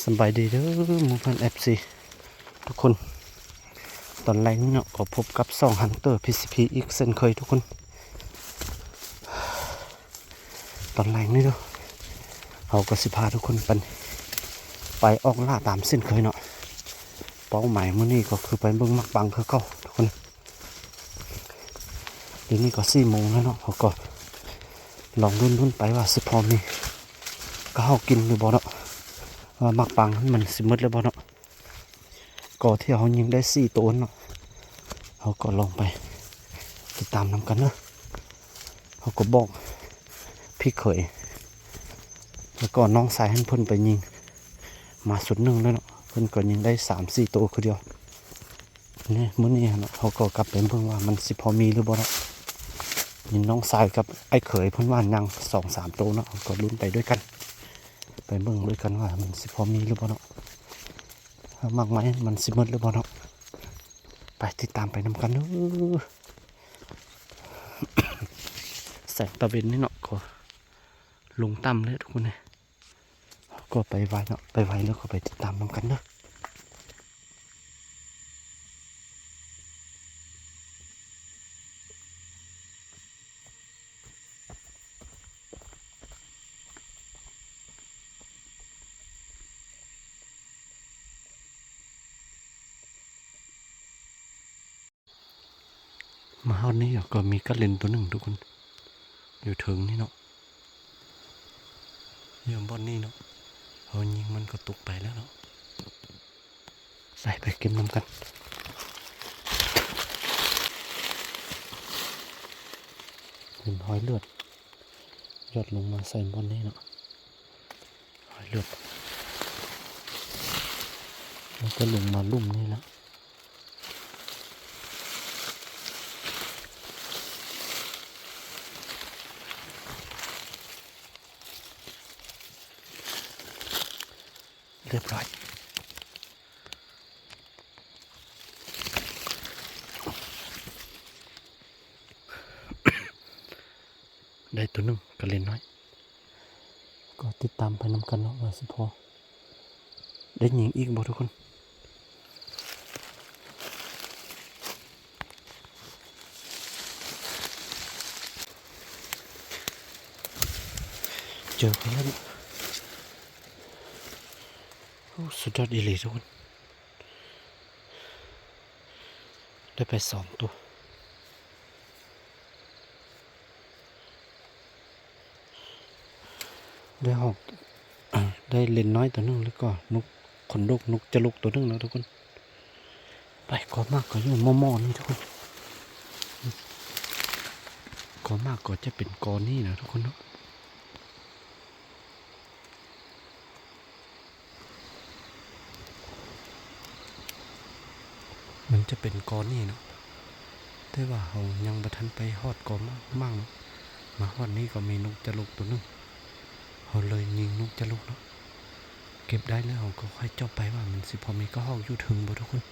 ສະບາຍດີເດີໝູ່ເພື່ອນເອັຟຊີທຸກຄົນ. ຕອນແລງນີ້ເນາະ ກໍພົບກັບຊ່ອງ Hunter ພີ ຊີ ພີ ອີກເຊັ່ນເຄີຍທຸກຄົນ. ຕອນແລງນີ້ເນາະ ເຮົາກໍຊິພາທຸກຄົນໄປ ໄປອອກລ່າຕາມເຊັ່ນເຄີຍເນາະ. ເປົ້າໝາຍມື້ນີ້ກໍຄືໄປເບິ່ງໝາກປັງຄືເກົ່າທຸກຄົນ. ດຽວນີ້ກໍສີ່ໂມງແລ້ວເນາະ ເຮົາກໍລອງລຸ້ນໆໄປວ່າຊິພໍມີກະເຮົາກິນຫຼືບໍ່ເນາະ ວ່າໝາກປັງມັນຊິໝົດແລ້ວບໍ່ເນາະ. ກໍທີ່ເຮົາຍິງໄດ້ສີ່ໂຕເນາະ ເຮົາກໍລອງໄປຕິດຕາມນຳກັນເດີ. ເຮົາກໍບອກພີ່ເຂີຍ ແລ້ວກໍນ້ອງຊາຍຫັ້ນ ເພິ່ນໄປຍິງມາຊຸດໜຶ່ງແລ້ວເນາະ ເພິ່ນກໍຍິງໄດ້ສາມສີ່ໂຕຄືດຽວ. ນີ້ ມື້ນີ້ຫັ້ນເນາະ ເຮົາກໍກັບໄປເບິ່ງວ່າມັນຊິພໍມີຫຼືບໍ່ເນາະ. ຍິນນ້ອງຊາຍກັບອ້າຍເຂີຍເພິ່ນວ່າຍັງສອງສາມໂຕເນາະ ເຮົາກໍລຸ້ນໄປດ້ວຍກັນ ໄປເບິ່ງດ້ວຍກັນວ່າມັນຊິພໍມີຫຼືບໍ່ເນາະ ວ່າໝາກໄມ້ມັນຊິໝົດຫຼືບໍ່ເນາະ. ໄປຕິດຕາມໄປນຳກັນເດີ. ແສງຕາເວັນນີ້ເນາະ ກໍລົງຕ່ຳແລ້ວທຸກຄົນເອີຍ. ເຮົາກໍໄປໄວເນາະ ໄປໄວແລ້ວກໍໄປຕິດຕາມນຳກັນເດີ. ມາຮອດນີ້ກໍມີກະເລັນໂຕໜຶ່ງທຸກຄົນ ຢູ່ເທິງນີ້ເນາະ ຢູ່ບ່ອນນີ້ເນາະ. ເຮົາຍິງມັນກໍຕົກໄປແລ້ວເນາະ. ໃສ່ໄປເກັບນຳກັນ. ເຫັນຮອຍເລືອດ ຢອດລົງມາໃສ່ບ່ອນນີ້ເນາະ ຮອຍເລືອດ ແລ້ວກໍລົງມາລຸ່ມນີ້ແລ້ວ. ຮຽບຮ້ອຍ ໄດ້ໂຕໜຶ່ງກະເລັນນ້ອຍ. ກໍຕິດຕາມໄປນຳກັນເນາະ ວ່າຊິພໍໄດ້ຍິງອີກບໍ່ທຸກຄົນ. ເຈີໄປແລ້ວເນາະ. ໂອ້ ສຸດຍອດອີ່ຫຼີທຸກຄົນ ໄດ້ໄປສອງໂຕ. ໄດ້ຮອກ ໄດ້ເລັນນ້ອຍໂຕໜຶ່ງ ແລ້ວກໍນົກຂົນດົກ ນົກຈະລຸກໂຕໜຶ່ງເນາະທຸກຄົນ. ໄປ ກໍໝາກກໍຢູ່ໝໍ່ໆນີ້ທຸກຄົນ. ກໍໝາກກໍຈະເປັນກໍນີ້ນະທຸກຄົນເນາະ. ມັນຈະເປັນກໍນີ້ເນາະ ແຕ່ວ່າເຮົາຍັງບໍ່ທັນໄປຮອດກໍໝາກເນາະ. ມາຮອດນີ້ກໍມີນົກຈະລຸກໂຕໜຶ່ງ ເຮົາເລີຍຍິງນົກຈະລຸກເນາະ. ເກັບໄດ້ແລ້ວເຮົາກໍຄ່ອຍເຈາະໄປວ່າມັນຊິພໍມີກະຮອກຢູ່ເທິງບໍ່ທຸກຄົນ.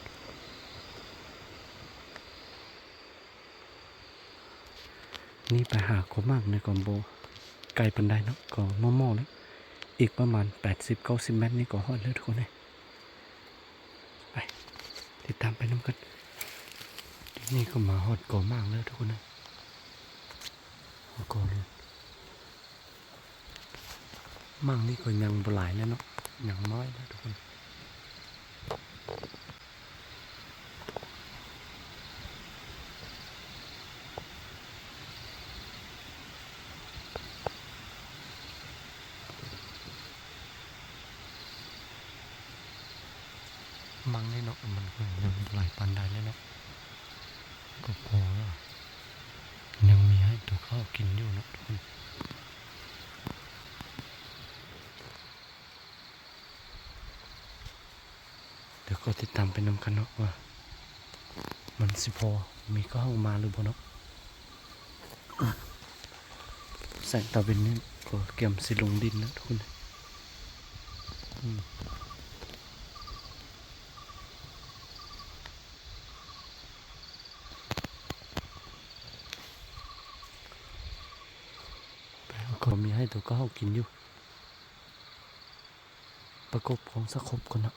ນີ້ໄປຫາກໍໝາກນີ້ກໍບໍ່ໄກປານໃດເນາະ ກໍໝໍ່ໆແຫຼະ. ອີກປະມານແປດສິບເກົ້າສິບແມັດນີ້ກໍຮອດແລ້ວທຸກຄົນເອີຍ. ໄປ ຕິດຕາມໄປນຳກັນ. ນີ້ກໍມາຮອດກໍໝາກແລ້ວທຸກຄົນເອີຍ. ກໍ ໝາກນີ້ກໍຍັງບໍ່ຫຼາຍແລ້ວເນາະ ຍັງນ້ອຍແລ້ວທຸກຄົນ. ໝາກນີ້ເນາະ ມັນກໍຍັງບໍ່ຫຼາຍປານໃດເລີຍເນາະ ກໍພໍແລ້ວ ຍັງມີໃຫ້ໂຕເຂົາກິນຢູ່ເນາະທຸກຄົນ. ດຽວກໍຕິດຕາມໄປນຳກັນເນາະ ວ່າມັນຊິພໍມີເຂົ້າມາຫຼືບໍ່ເນາະ. ແສງຕາເວັນນີ້ກໍກຽມຊິລົງດິນແລ້ວທຸກຄົນ. ອືມ ໄປ ເຮົາກໍມີໃຫ້ໂຕເຂົາກິນຢູ່. ໄປ ປະກົບຂອງສະຄົບກ່ອນເນາະ.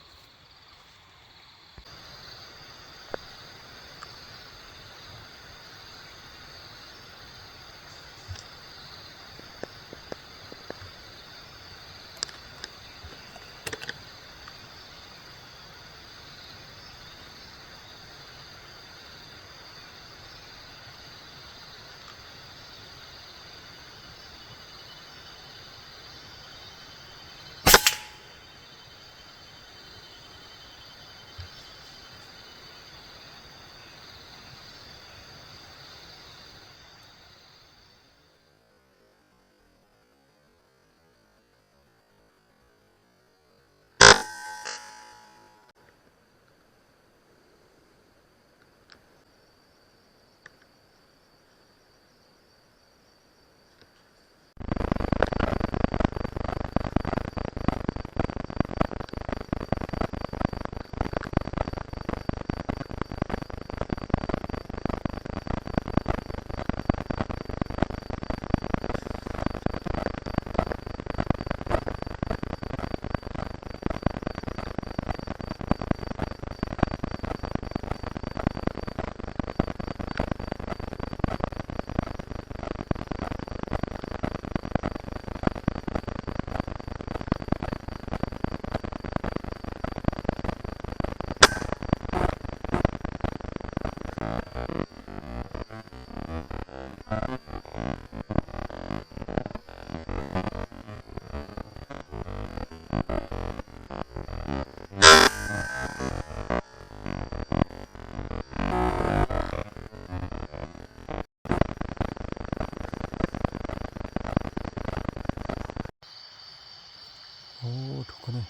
ໂອ້ ທຸກຄົນເອີຍ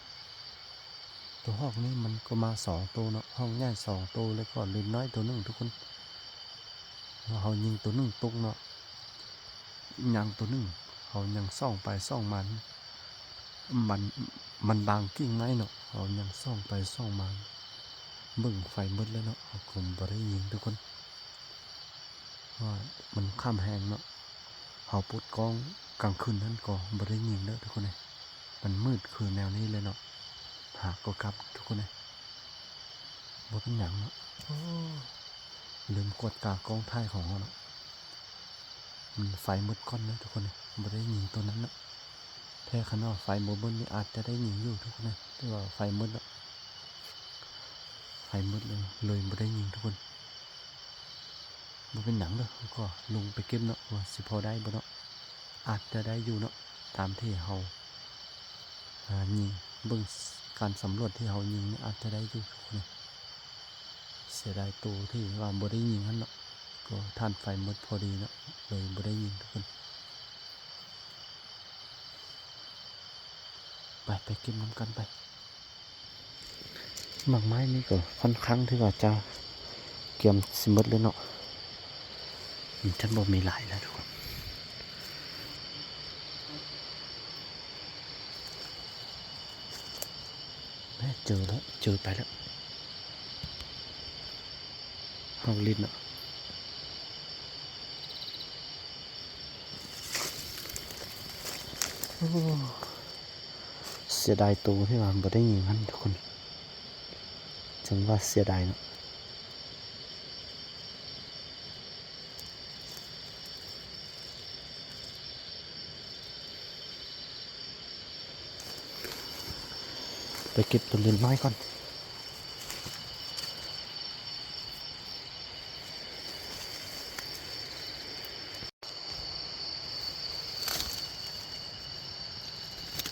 ໂຕຮອກນີ້ມັນກໍມາສອງໂຕເນາະ, ຮອກໃຫຍ່ສອງໂຕ ແລ້ວກໍລິນນ້ອຍໂຕໜຶ່ງທຸກຄົນ. ເຮົາຍິງໂຕໜຶ່ງຕົກເນາະ, ຍັງໂຕໜຶ່ງ ເຮົາຍັງສ່ອງໄປສ່ອງມາ ມັນ ມັນບາງກິ່ງໄມ້ເນາະ, ເຮົາຍັງສ່ອງໄປສ່ອງມາ ເບິ່ງໄຟໝົດແລ້ວເນາະ, ເຮົາກໍບໍ່ໄດ້ຍິງທຸກຄົນ. ວ່າມັນຄ່ຳແຮງເນາະ, ເຮົາປົດກ້ອງກາງຄືນນັ້ນກໍບໍ່ໄດ້ຍິງເດີທຸກຄົນເອີຍ, ມັນມືດຄືແນວນີ້ເລີຍເນາະ. ຫາກໍກັບທຸກຄົນເອີຍ, ບໍ່ເປັນຫຍັງເນາະ. ໂອ້ ລືມກວດກາກ້ອງຖ່າຍຂອງເຮົາເນາະ, ມັນໄຟໝົດກ່ອນເດີທຸກຄົນເອີຍ, ບໍ່ໄດ້ຍິງໂຕນັ້ນເນາະ. ແທ້ຄັນວ່າໄຟບໍ່ໝົດນີ້ອາດຈະໄດ້ຍິງຢູ່ທຸກຄົນເອີຍ, ແຕ່ວ່າໄຟໝົດເນາະ, ໄຟໝົດເລີຍ ເລີຍບໍ່ໄດ້ຍິງທຸກຄົນ. ບໍ່ເປັນຫຍັງເດີ, ເຮົາກໍລົງໄປເກັບເນາະ ວ່າຊິພໍໄດ້ບໍ່ເນາະ, ອາດຈະໄດ້ຢູ່ເນາະ ຕາມທີ່ເຮົາ ອ່າ ຍິງ ເບິ່ງການສຳຫຼວດທີ່ເຮົາຍິງນີ້ອາດຈະໄດ້ຢູ່ທຸກຄົນ. ເສຍດາຍໂຕທີ່ວ່າບໍ່ໄດ້ຍິງຫັ້ນເນາະ, ກໍຖ່ານໄຟໝົດພໍດີເນາະ ເລີຍບໍ່ໄດ້ຍິງທຸກຄົນ. ໄປ ໄປເກັບນຳກັນໄປ. ໝາກໄມ້ນີ້ກໍຂ້ອນຂ້າງທີ່ວ່າຈະກຽມຊິໝົດແລ້ວເນາະ, ມັນຈະບໍ່ມີຫຼາຍແລ້ວທຸກຄົນ. ແມ່ ເຈີແລ້ວ ເຈີໄປແລ້ວ. ເຮົາຫຼິ້ນເນາະ. ໂອ້ ເສຍດາຍໂຕທີ່ວ່າບໍ່ໄດ້ຍິງຫັ້ນທຸກຄົນ, ຈັ່ງວ່າເສຍດາຍເນາະ. ໄປເກັບໂຕເລນນ້ອຍກ່ອນ.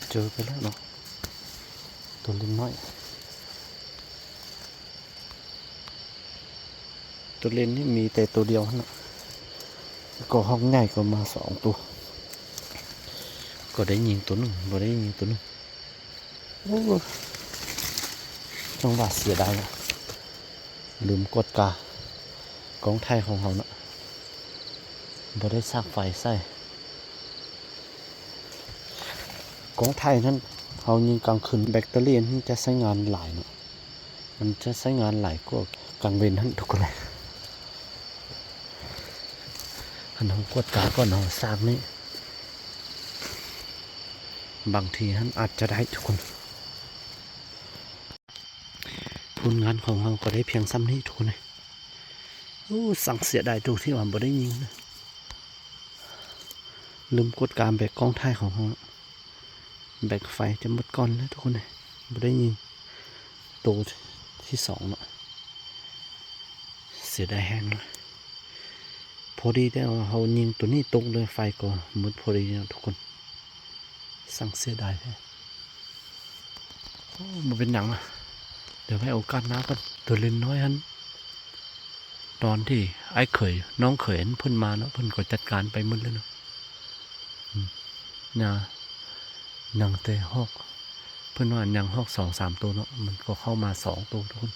ເຈີໄປແລ້ວເນາະ ໂຕເລນນ້ອຍ. ໂຕເລນນີ້ມີແຕ່ໂຕດຽວຫັ້ນນະ, ແລ້ວກໍຮອກໃຫຍ່ກໍມາສອງໂຕ, ກໍໄດ້ຍິງໂຕໜຶ່ງ ບໍ່ໄດ້ຍິງໂຕໜຶ່ງ. ໂອ້ ຈັ່ງວ່າເສຍດາຍນະ, ລືມກວດກາກ້ອງຖ່າຍຂອງເຮົານະ, ບໍ່ໄດ້ສາກໄຟໃສ່. ກ້ອງຖ່າຍນັ້ນ ເຮົາຍິງກາງຄືນ ແບັດເຕີຣີນັ້ນຈະໃຊ້ງານຫຼາຍເນາະ, ມັນຈະໃຊ້ງານຫຼາຍກວ່າກາງເວັນຫັ້ນທຸກຄົນເອີຍ. ຄັນເຮົາກວດກາກ່ອນເຮົາສາກນີ້ ບາງທີຫັ້ນອາດຈະໄດ້ທຸກຄົນ. ຜົນງານຂອງເຮົາກໍໄດ້ພຽງຊ່ຳນີ້ທຸກຄົນເອີຍ. ໂອ້ ຊ່າງເສຍດາຍໂຕທີ່ວ່າບໍ່ໄດ້ຍິງນະ. ລືມກົດການແບກກ້ອງຖ່າຍຂອງເຮົາ. ແບັດໄຟຈະໝົດກ່ອນແລ້ວທຸກຄົນເອີຍ. ບໍ່ໄດ້ຍິງໂຕທີສອງເນາະ. ເສຍດາຍແຮງເນາະ. ພໍດີແຕ່ວ່າເຮົາຍິງໂຕນີ້ຕົກເລີຍ ໄຟກໍໝົດພໍດີເນາະທຸກຄົນ. ຊ່າງເສຍດາຍແທ້. ໂອ້ ບໍ່ເປັນຫຍັງນະ. ດຽວໄວ້ໂອກາດໜ້າກ່ອນ. ໂຕເລັກນ້ອຍຫັ້ນ ຕອນທີ່ອ້າຍເຂີຍ ນ້ອງເຂີຍຫັ້ນເພິ່ນມາເນາະ ເພິ່ນກໍຈັດການໄປໝົດແລ້ວເນາະ. ອືມ ນະ ຍັງແຕ່ຮອກ ເພິ່ນວ່າຍັງຮອກສອງສາມໂຕເນາະ. ມັນກໍເຂົ້າມາສອງໂຕທຸກຄົນ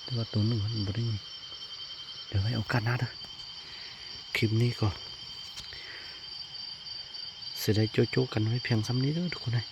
ແຕ່ວ່າໂຕໜຶ່ງມັນບໍ່ໄດ້ຍິງ. ດຽວໄວ້ໂອກາດໜ້າເດີ. ຄລິບນີ້ກໍຊິໄດ້ໂຈະໆກັນໄວ້ພຽງຊ່ຳນີ້ເດີທຸກຄົນເອີຍ.